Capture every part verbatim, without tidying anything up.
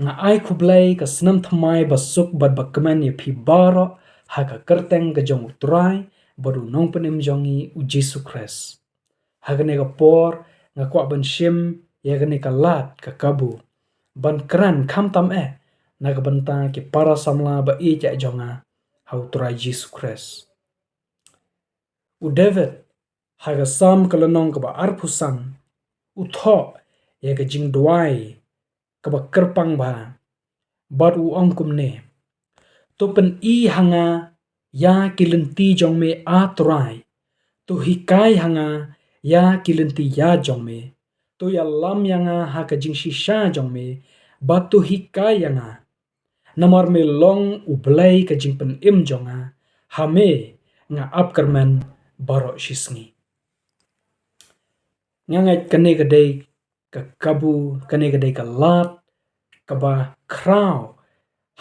Nga ai khublei ka snem thymmai ba suk bad ba kmen ïa phi baroh ha ka kyrteng ka jong U Trai bad U Nongpynim jong ngi U Jisu Khrist. Ha kane ka por nga kwah ban shim ïa kane ka lad ka kabu ban kren khamtam eh na ka bynta ki para samla ba ïeit jong nga ha U Trai Jisu Khrist. U David ha ka Salm ka lynnong kaba arphew san u thoh ïa ka jingduwai kaba kyrpang bha bad u ong kumne: To pyni ha nga ïa ki lynti jong me, A Trai. To hikai ha nga ïa ki lynti ïaid jong me. To ïalam ïa nga ha ka jingshisha jong me bad to hikai ïa nga. Namar me long U Blei ka jingpynim jong nga, ha me nga ap kyrmen baroh shisngi. Nga ngeit kane ka dei ka kabu, kane ka dei ka lad kaba khraw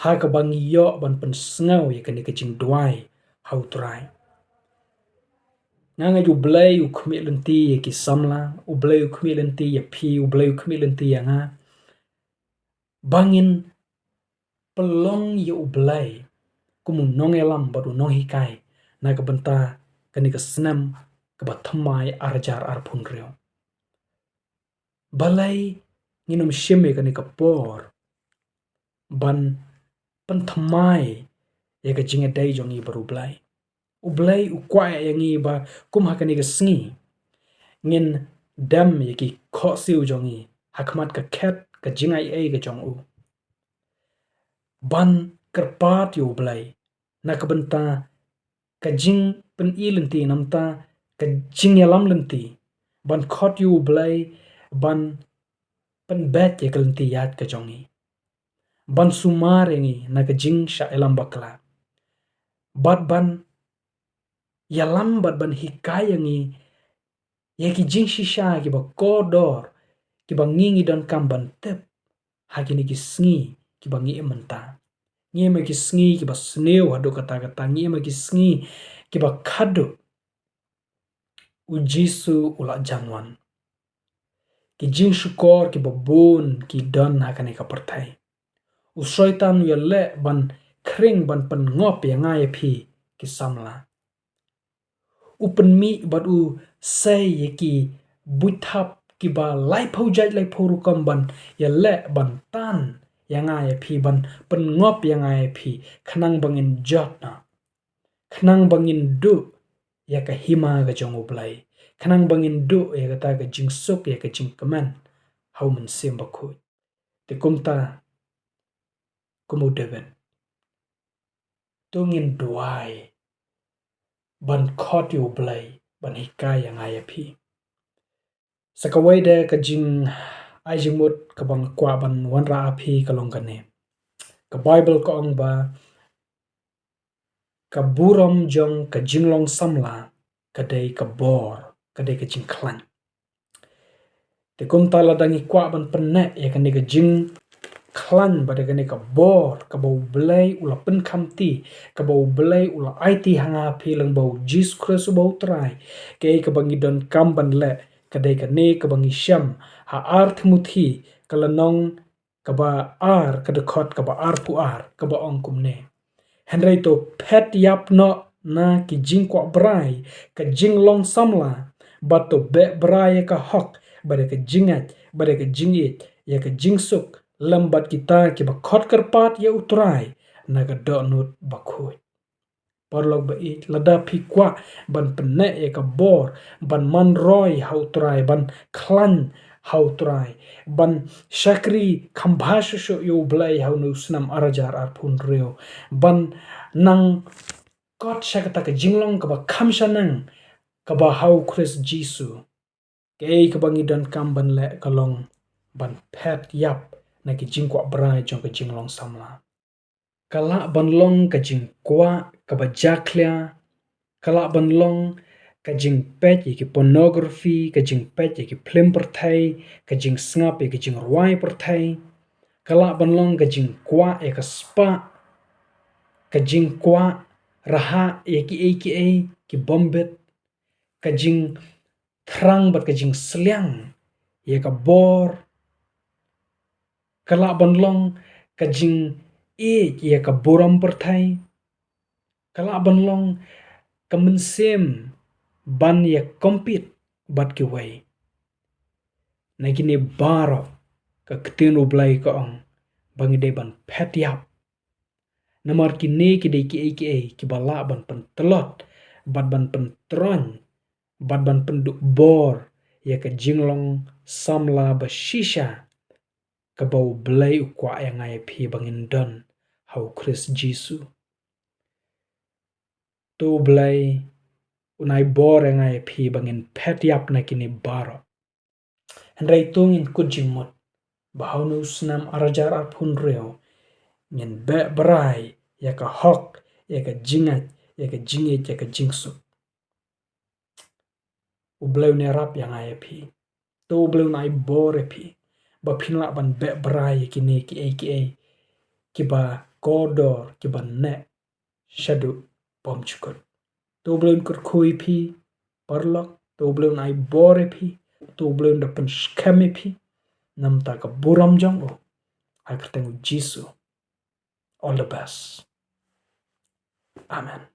ha kaba ngi ïoh ban pynsngew ïa kane ka jingduwai ha U Trai. Nga ngeit U Blei u khmih lynti ïa ki samla, U Blei u khmih lynti ïa phi, U Blei u khmih lynti ïa nga, ba ngin pynlong ïa U Blei kum u nongïalam bad u nonghikai na ka bynta kane ka snem kaba thymmai ar hajar arphew hynriew. Balei ngin ym shim ïa kane ka por ban pynthymmai ïa ka jingïadei jong ngi bad U Blei? U Blei u kwah ïa ngi ba kum ha kane ka sngi ngin dem ïa ki khohsiew jong ngi ha khmat ka khet ka jingaiei ka jong u, ban kyrpad ïa U Blei na ka bynta ka jingpyni lynti, na ka bynta ka jingïalam lynti, ban khot ïa U Blei ban pynbeit ïa ka lynti ïaid ka jong ngi, ban sumar ïa ngi na ka jingshah ïalam bakla, bad ban ïalam bad ban hikai ïa ngi ïa ki jingshisha kiba kordor kiba ngi ngi donkam ban tip ha kine ki sngi kiba ngi im mynta. Ngi im ha ki sngi kiba sniew haduh katta katta, ngi im ha ki sngi kiba khadduh U Jisu u la jan wan. Ki jingshukor kiba bun ki don ha kane ka pyrthei. U Soitan u ïaleh ban khring ban pynngop ïa nga ïa phi ki samla. U pynmih bad u sei ïa ki buit thap kiba laiphew jait laiphew rukom ban ïaleh ban tan ïa nga ïa phi, ban pynngop ïa nga ïa phi, khnang ba ngin jot noh, khnang ba ngin duh ïa ka hima ka jong U Blei, khnang ba ngin duh ïa kata ka jingsuk, ïa ka jingkmen ha U Mynsiem Bakhuid. Te kumta, kum u David, to ngin duwai ban khot ïa U Blei ban hikai ïa nga ïa phi. Sa kawei de ka jingai jingmut kaba nga kwah ban wanrah ha phi ka long kane. Ka Baibl ka ong ba ka burom jong ka jinglong samla ka dei ka bor, ka dei ka jingkhlaiñ. Te kumta lada ngi kwah ban pynneh ïa kane ka jingkhlaiñ bad ïa kane ka bor kaba U Blei u la pynkhamti, kaba U Blei u la aiti ha nga ha phi lyngba U Jisu Khrist uba U Trai, kaei kaba ngi donkam ban leh ka dei kane kaba ngi shem ha ar Timothi ka lynnong kaba ar, ka dkhot kaba arphew ar, kaba ong kumne: Hynrei to phet ïap noh na ki jingkwah brai, ka jinglong samla, bad to beh brai ïa ka hok, bad ïa ka jingngeit, bad ïa ka jingïeit, ïa ka jingsuk, lem bad kita kiba khot kyrpad ïa U Trai na ka dohnud bakhuid. Paralok ba ïeit, lada phi kwah ban pynneh ïa ka bor ban man roi ha U Trai, ban khlaiñ ha U Trai, ban shakri kham bha shuh shuh ïa U Blei ha une u snem ar hajar arphew hynriew, ban nang kot sha kata ka jinglong kaba kham shaneng kaba ha U Khrist Jisu, kaei kaba ngi donkam ban leh ka long ban phet ïap na ki jingkwah brai jong ka jinglong samla. Ka lah ban long ka jingkwah kaba jakhlia, ka lah ban long ka jingpeit ïa ki pornography, ka jingpeit ïa ki phlim pyrthei, ka jingsngap ïa ki jingrwai pyrthei. Ka lah ban long ka jingkwah ïa ka spah, ka jingkwah rhah ïa kiei kiei ki bym bit, ka jingthrang bad ka jingsliang ïa ka bor, Ka lah ban long ka jingïeit ïa ka burom pyrthei. Ka lah ban long ka mynsiem ban ïa compete bad kiwei. Na kine baroh ka ktien U Blei ka ong ba ngi dei ban phet ïap. Namar kine ki dei kiei kiei kiba lah ban pyntlot bad ban pyntroiñ bad ban pynduh bor ïa ka jinglong samla ba shisha kaba U Blei u kwah ïa nga ïa phi ba ngin don ha U Khrist Jisu. To U Blei un ai bor ïa nga ïa phi ba ngin phet ïap na kine baroh. Hynrei to ngin kut jingmut ba ha une u snem ar hajar arphew hynriew ngin beh brai ïa ka hok, ïa ka jingngeit, ïa ka jingngeit, ïa ka jingsuk. U Blei un ïarap ïa nga ïa phi. To U Blei un ai bor ïa phi ba phin lah ban beh brai ïa kine kiei kiei kiba kordor, kiba neh shaduh bymjukut. To U Blei un kyrkhu ïa phi paralok, to U Blei un ai bor ïa phi, to U Blei un da pynskhem ïa phi na ka bynta ka burom jong u. Ha ka kyrteng U Jisu. All the best. Amen.